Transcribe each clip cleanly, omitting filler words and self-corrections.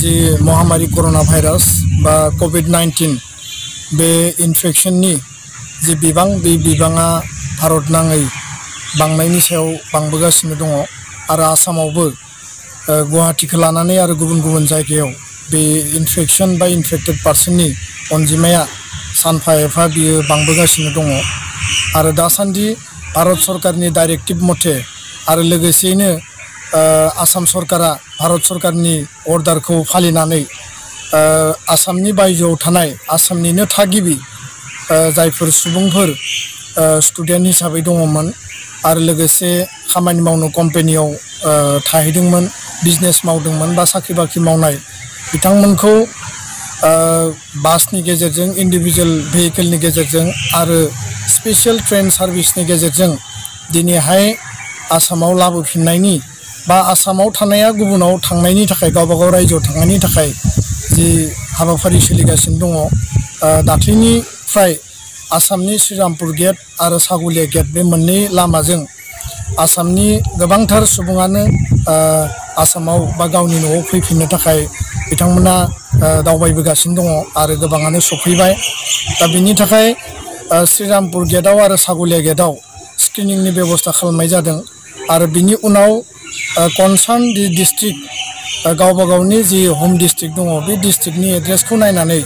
जी महामारी corona virus बा कोविड-19 बे इनफेक्शननि जी बिबाङा भारत नाङै बांनायनि सायाव बांबोगासिनो दङ आरो आसामावबो गुवाहाटीखौ लानानै आरो गुबुन जायगायाव बे इनफेक्शन बा इनफेक्टेड पार्सननि अनजिमाया सानफा एफा बियो बांबोगासिनो दङ आरो दासान्दि भारत सरकारनि डाइरेक्टिभ मथे आरो लोगोसेयैनो आसाम सरकारा भारत सरकारनि अर्डारखौ फालिनानै आसामनि बायजोआव थानाय आसामनिनो थागिबि जायफोर सुबुंफोर स्टुडेन्ट हिसाबै दङमोन आरो लोगोसे खामानि मावनो कम्पानियाव थाहैदोंमोन बिजनेस मावदोंमोन बा साख्रि बाख्रि मावनाय बिथांमोनखौ बासनि गेजेरजों इन्डिभिजुअल भेहिकेलनि गेजेरजों आरो स्पेशल ट्रेन सार्भिसनि गेजेरजों दिनैहाय आसामाव लाबोफिननायनि बा आसामाव थानाया गुबुनाव थांनायनि थाखाय गावबागाव रायजोआव थांनायनि थाखाय जि हाबाफारि सोलिगासिनो दङ दाख्लैनिफ्राय आसामनि श्रीरामपुर गेट आरो सागुलिया गेट बे मोननै लामाजों आसामनि गोबांथार सुबुङानो आसामाव बा गावनि न'आव फैफिननो थाखाय बिथांमोना दावबायबोगासिनो दङ आरो गोबाङानो सफैबाय दा बिनि थाखाय श्रीरामपुर गेटआव आरो सागुलिया गेटआव स्क्रिनिंनि बेबस्था खालामनाय जादों आरो बिनि उनाव कनसार्न डिस्ट्रिक्ट गावबागावनि जि होम डिस्ट्रिक्ट दङ बे डिस्ट्रिक्टनि एड्रेसखौ नायनानै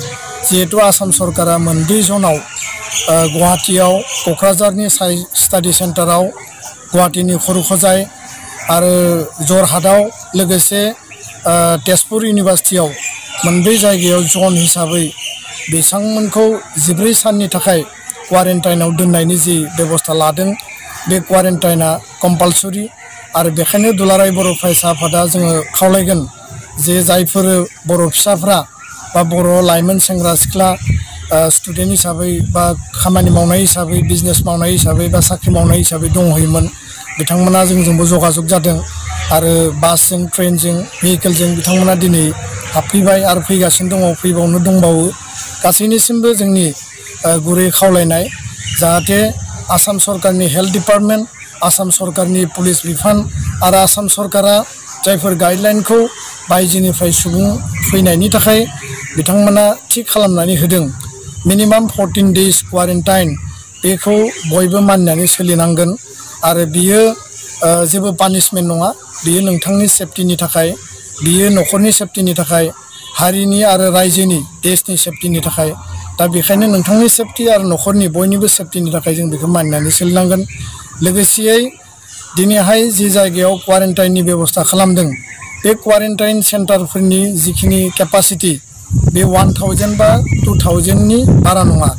जिहेतु आसाम सरकारा मोनब्रै जनाव गुवाहाटीयाव क'क्राझारनि स्टाडि सेन्टाराव गुवाहाटीनि खरुखजाय आरो जरहाटआव लोगोसे तेजपुर इउनिभार्सिटियाव मोनब्रै जायगायाव जन हिसाबै बिथांमोनखौ 14 साननि थाखाय क्वारेन्टाइनाव दोननायनि जि बेबस्था लादों बे क्वारेन्टाइना कम्पालसरि आरो बेखायनो दुलाराय बर' फरायसा आफादा जोङो खावलायगोन जे जायफोर बर' फिसाफ्रा बा बर' लाइमोन सेंग्रा सिख्ला स्टुडेन्ट हिसाबै बा खामानि मावनाय हिसाबै बिजनेस मावनाय हिसाबै बा साख्रि मावनाय हिसाबै दंहैयोमोन बिथांमोना जोंजोंबो जगाजग जादों आरो बासजों ट्रेनजों भेहिकेलजों बिथांमोना दिनै हाबफैबाय आरो फैगासिनो दङ फैबावनो दंबावो गासैनिसिमबो जोंनि गुरै खावलायनाय जाहाथे आसाम सरकारनि हेल्थ डिपार्टमेन्ट आसाम सरकारनि पुलिस बिफान आरो आसाम सरकारा जायफोर गाइडलाइनखौ बायजोनिफ्राय सुबुं फैनायनि थाखाय बिथांमोना थि खालामनानै होदों मिनिमाम 14 डेज क्वारेन्टाइन बेखौ बयबो मानिनानै सोलिनांगोन आरो बियो जेबो पानिशमेन्ट नङा बियो नोंथांनि सेफ्टिनि थाखाय बियो न'खरनि सेफ्टिनि थाखाय हारिनि आरो रायजोनि देशनि सेफ्टिनि थाखाय दा बेखायनो नोंथांनि सेफ्टि आरो न'खरनि बयनिबो सेफ्टिनि थाखाय जों बेखौ मानिनानै सोलिनांगोन लोगोसेयै दिनैहाय जि जायगायाव क्वारेन्टाइननि बेबस्था खालामदों बे क्वारेन्टाइन सेन्टारफोरनि जिखिनि केपासिटि बे 1000 बा 2000नि बारा नङा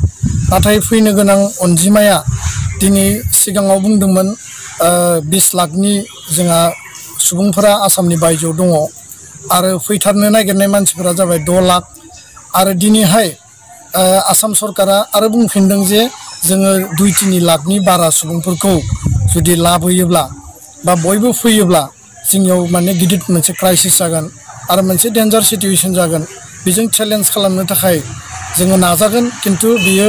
नाथाय फैनो गोनां अनजिमाया दिनै सिगाङाव बुंदोंमोन 20 लाखनि जोंहा सुबुंफोरा आसामनि बायजोआव दङ आरो फैथारनो नागिरनाय मानसिफोरा जाबाय 6 लाख आरो दिनैहाय आसाम सरकारा आरो बुंफिनदों जे जोङो 2-3 लाखनि बारा सुबुंफोरखौ जुदि लाबोयोब्ला बा बयबो फैयोब्ला जोंनियाव माने गिदिर मोनसे क्राइसिस जागोन आरो मोनसे डेन्जार सिचुएसन जागोन बेजों चेलेन्ज खालामनो थाखाय जोङो नाजागोन खिन्थु बियो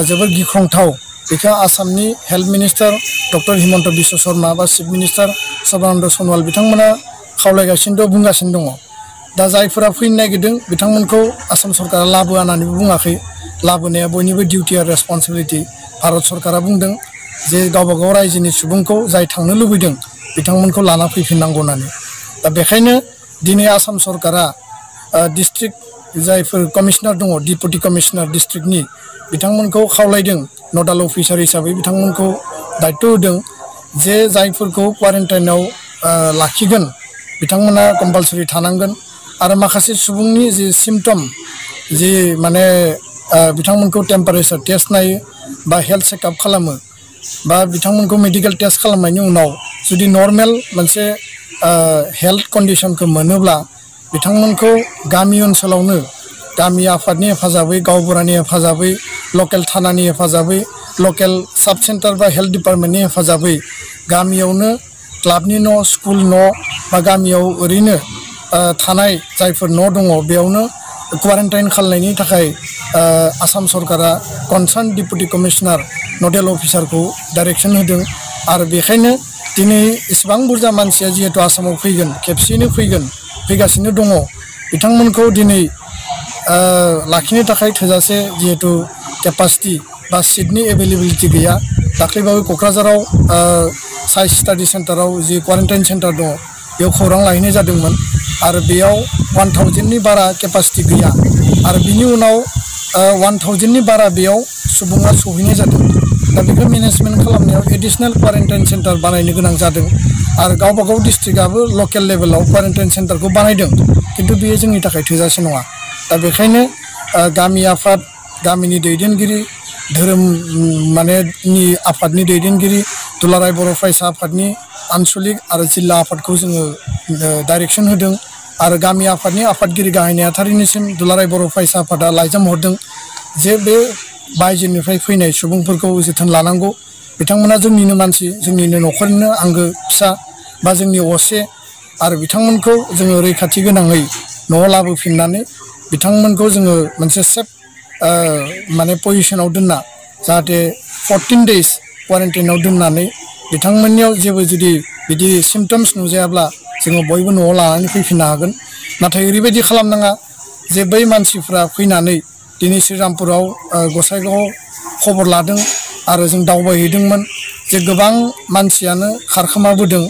जोबोर गिख्रंथाव बेखौ आसामनि health minister doctor Himanta Biswa Sharma बा चिफ मिनिस्टार सर्बानन्द सन'वाल बिथांमोना खावलायगासिनो दं बुंगासिनो दङ दा जायफोरा फैनो नागिरदों बिथांमोनखौ आसाम सरकारा लाबोआ होननानैबो बुङाखै लाबोनाया बयनिबो डिउटि आरो रेसपन्सिबिलिटि भारत सरकारा बुंदों जे गावबागाव रायजोनि सुबुंखौ जाय थांनो लुबैदों बिथांमोनखौ लाना फैफिननांगौ होननानै दा बेखायनो दिनै आसाम सरकारा डिस्ट्रिक्ट जायफोर कमिशनार दङ डिपुटि कमिशनार डिस्ट्रिक्टनि बिथांमोनखौ खावलायदों नडाल अफिसार हिसाबै बिथांमोनखौ दायित्व होदों जे जायफोरखौ क्वारेन्टाइनाव लाखिगोन बिथांमोना कम्पालसरि थानांगोन आरो माखासे सुबुंनि जि सिम्पटम जि माने बिथांमोनखौ टेम्पारेचार टेस्ट नायो बा हेल्थ चेकआप खालामो बा बिथांमोनखौ मेडिकेल टेस्ट खालामनायनि उनाव जुदि नर्मेल मोनसे हेल्थ कन्डिशनखौ मोनोब्ला बिथांमोनखौ गामि ओनसोलावनो गामि आफादनि हेफाजाबै गावबुरानि हेफाजाबै लकेल थानानि हेफाजाबै लकेल साब सेन्टार बा हेल्थ डिपार्टमेन्टनि हेफाजाबै गामियावनो क्लाबनि न' स्कुल न' बा गामियाव ओरैनो थानाय जायफोर न' दङ बेयावनो क्वारेन्टाइन खालामनायनि थाखाय आसाम सरकारा कनसार्न डिपुटि कमिशनार नडेल अफिसारखौ डाइरेक्शन होदों आरो बेखायनो दिनै इसेबां बुरजा मानसिया जिहेतु आसामाव फैगोन खेबसेयैनो फैगासिनो दङ बिथांमोनखौ दिनै लाखिनो थाखाय थोजासे जिहेतु केपासिटि बा सिटनि एभेलेबिलिटि गैया दाख्लैबावै क'क्राझाराव साइन्स स्टाडि सेन्टाराव जि क्वारेन्टाइन सेन्टार दङ बेयाव खौरां लाहैनाय जादोंमोन आरो बेयाव 1000नि बारा केपासिटि गैया आरो बिनि उनाव 1000नि बारा बेयाव सुबुङा सहैनाय जादों दा बेखौ मेनेजमेन्ट खालामनायाव एडिशनेल क्वारेन्टाइन सेन्टार बानायनो गोनां जादों आरो गावबा गाव डिस्ट्रिक्टआबो लकेल लेभेलाव क्वारेन्टाइन सेन्टारखौ बानायदों खिन्थु बेयो जोंनि थाखाय थोजासे नङा दा बेखायनो गामि आफाद गामिनि दैदेनगिरि धोरोम नि आफादनि दैदेनगिरि दुलाराय बर' फरायसा आफादनि आनसलिक आरो जिल्ला आफादखौ जोङो डाइरेक्सन होदों आरो गामि आफादनि आफादगिरि गाहाय नेहाथारिनिसिम दुलाराय बर' फरायसा आफादा लाइजाम हरदों जे बे बायजोनिफ्राय फैनाय सुबुंफोरखौ जोथोन लानांगौ बिथांमोना जोंनिनो मानसि जोंनिनो न'खरनिनो आंगो फिसा बा जोंनि असे आरो बिथांमोनखौ जोङो रैखाथि गोनाङै न'आव लाबोफिननानै बिथांमोनखौ जोङो मोनसे सेफ पजिशनाव दोनना जाहाथे 14 डेज क्वारेन्टाइनाव दोननानै बिथांमोननियाव जेबो जुदि बिदि सिम्पटम्स नुजायाब्ला जोङो बयबो न'आव लानानै फैफिननो हागोन नाथाय ओरैबायदि खालामनाङा जे बै मानसिफ्रा फैनानै दिनै श्रीरामपुराव गसाइगावआव खबर लादों आरो जों दावबायहैदोंमोन जे गोबां मानसियानो खारखोमाबोदों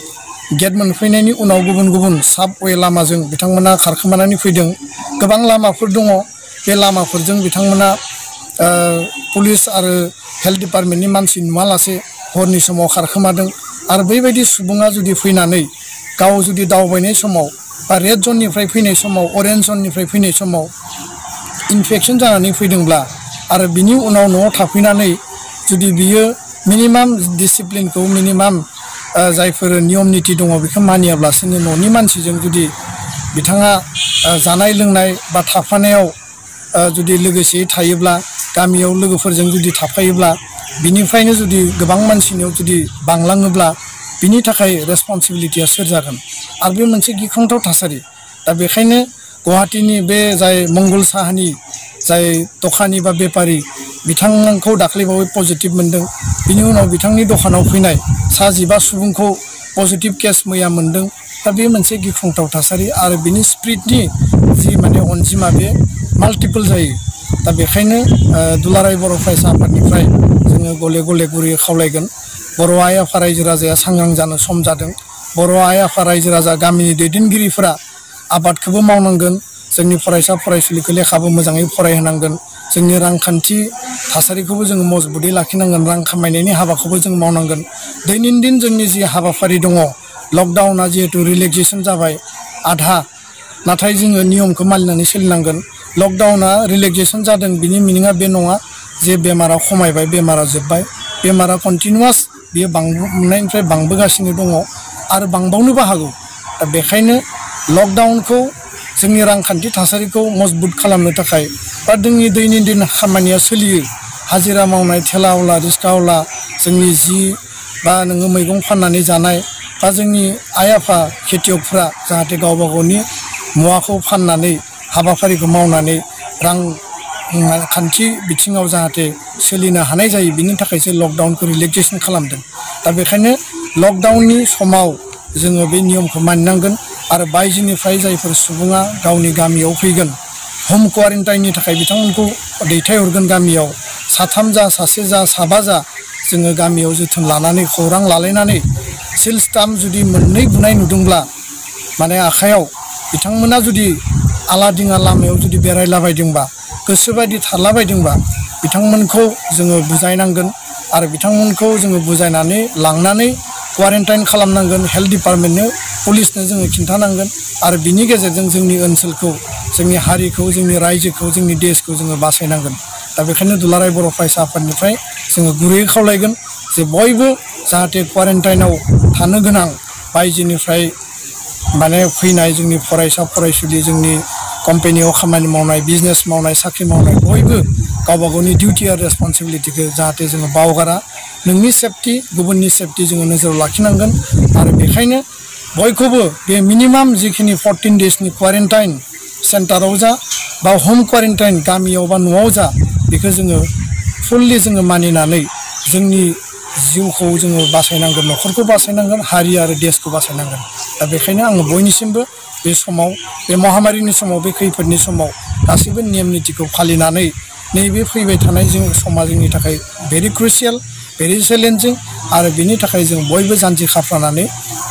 गेट मोनफैनायनि उनाव गुबुन गुबुन साबवे लामाजों बिथांमोना खारखोमानानै फैदों गोबां लामाफोर दङ बे लामाफोरजों बिथांमोना पुलिस आरो हेल्थ डिपार्टमेन्टनि मानसि नुवालासे हरनि समाव खारखोमादों आरो बेबायदि सुबुङा जुदि फैनानै गाव जुदि दावबायनाय समाव बा रेड जननिफ्राय फैनाय समाव अरेन्ज जननिफ्राय फैनाय समाव इनफेक्शन जानानै फैदोंब्ला आरो बिनि उनाव न'आव थाफैनानै जुदि बियो मिनिमाम डिसिप्लिनखौ मिनिमाम जायफोर नियम निति दङ बेखौ मानियाब्लासिनो न'नि मानसिजों जुदि बिथाङा जानाय लोंनाय बा थाफानायाव जुदि लोगोसेयै थायोब्ला गामियाव लोगोफोरजों जुदि थाफायोब्ला बिनिफ्रायनो जुदि गोबां मानसिनियाव जुदि बांलाङोब्ला बिनि थाखाय रेसपन्सिबिलिटिया सोर जागोन आरो बे मोनसे गिख्रंथाव थासारि दा बेखायनो गुवाहाटीनि बे जाय मंगल साहानि जाय दखानि बा बेपारि बिथांमोनखौ दाख्लैबावै पजिटिभ मोनदों बिनि उनाव बिथांनि दखानाव फैनाय 15 सुबुंखौ पजिटिभ केस मैया मोनदों दा बे मोनसे गिख्रंथाव थासारि आरो बिनि स्प्रेडनि जि अनजिमा बे माल्टिपल जायो दा बेखायनो दुलाराय बर' फरायसा आफादनिफ्राय जोङो गले गले गुरैयै खावलायगोन बर' आइ आफा रायजो राजाया सांग्रां जानो सम जादों बर' आइ आफा रायजो राजा गामिनि दैदेनगिरिफोरा आबादखौबो मावनांगोन जोंनि फरायसा फरायसुलिखौ लेखाबो मोजाङै फरायहोनांगोन जोंनि रांखान्थि थासारिखौबो जोङो मजबुतै लाखिनांगोन रां खामायनायनि हाबाखौबो जों मावनांगोन दैनन्दिन जोंनि जि हाबाफारि दङ लकडाउना जिहेतु रिलेक्सेसन जाबाय आधा नाथाय जोङो नियमखौ मानिनानै सोलिनांगोन लकडाउना रिलेक्सेसन जादों बिनि मिनिङा बे नङा जे बेमारा खमायबाय बेमारा जोब्बाय बेमारा कन्टिनिउआस बियो बांनायनिफ्राय बांबोगासिनो दङ आरो बांबावनोबो हागौ दा बेखायनो लकडाउनखौ जोंनि रांखान्थि थासारिखौ मजबुत खालामनो थाखाय बा जोंनि दैनन्दिन खामानिया सोलियो हाजिरा मावनाय थेलावला रिक्सावला जोंनि जि बा नोङो मैगं फाननानै जानाय बा जोंनि आइ आफा खेथियकफ्रा जाहाथे गावबा गावनि मुवाखौ फाननानै हाबाफारिखौ मावनानै रांखान्थि बिथिङाव जाहाथे सोलिनो हानाय जायो बिनि थाखायसो लकडाउनखौ रिलेक्सेसन खालामदों दा बेखायनो लकडाउननि समाव जोङो बे नियमखौ मानिनांगोन आरो बायजोनिफ्राय जायफोर सुबुङा गावनि गामियाव फैगोन हम क्वारेन्टाइननि थाखाय बिथांमोनखौ दैथायहरगोन गामियाव 3 जा 1 जा 7 जा जोङो गामियाव जोथोन लानानै खौरां लालायनानै सिल स्टाम्प जुदि मोननै बुनाय नुदोंब्ला आखायाव बिथांमोना जुदि आलादिङा लामायाव जुदि बेरायलाबायदोंबा गोसोबायदि थारलाबायदोंबा बिथांमोनखौ जोङो बुजायनांगोन आरो बिथांमोनखौ जोङो बुजायनानै लांनानै क्वारेन्टाइन खालामनांगोन हेल्थ डिपार्टमेन्टनो पुलिसनो जोङो खिन्थानांगोन आरो बिनि गेजेरजों जोंनि ओनसोलखौ जोंनि हारिखौ जोंनि रायजोखौ जोंनि देशखौ जोङो बासायनांगोन दा बेखायनो दुलाराय बर' फरायसा आफादनिफ्राय जोङो गुरैयै खावलायगोन जे बयबो जाहाथे क्वारेन्टाइनाव थानो गोनां बायजोनिफ्राय फैनाय जोंनि फरायसा फरायसुलि जोंनि कम्पानियाव खामानि मावनाय बिजनेस मावनाय साख्रि मावनाय बयबो गावबा गावनि डिउटि आरो रेसपन्सिबिलिटिखौ जाहाथे जोङो बावगारा नोंनि सेफटि गुबुननि सेफटि जोङो नोजोराव लाखिनांगोन आरो बेखायनो बयखौबो बे मिनिमाम जिखिनि 14 डेजनि क्वारेन्टाइन सेन्टाराव जा बा हम क्वारेन्टाइन गामियाव बा न'आव जा बेखौ जोङो फुल्लि जोङो मानिनानै जोंनि जिउखौ जोङो बासायनांगोन न'खरखौ बासायनांगोन हारि आरो देशखौ बासायनांगोन दा बेखायनो आङो बयनिसिमबो बे समाव बे महामारिनि समाव बे खैफोदनि समाव गासैबो नेम नितिखौ फालिनानै नैबे फैबाय थानाय जों समा जोंनि थाखाय भेरि क्रुसियेल भेरि चेलेन्जिं आरो बिनि थाखाय जों बयबो जानजि खाफ्रानानै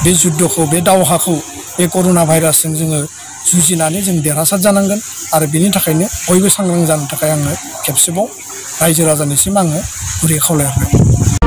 बे जुद्धखौ बे दावहाखौ बे कर'ना भाइरासजों जोङो जुजिनानै जों देरहासार जानांगोन आरो बिनि थाखायनो बयबो सांग्रां जानो थाखाय आङो खेबसेबाव रायजो राजानिसिम आङो गुरै खावलायहरबाय।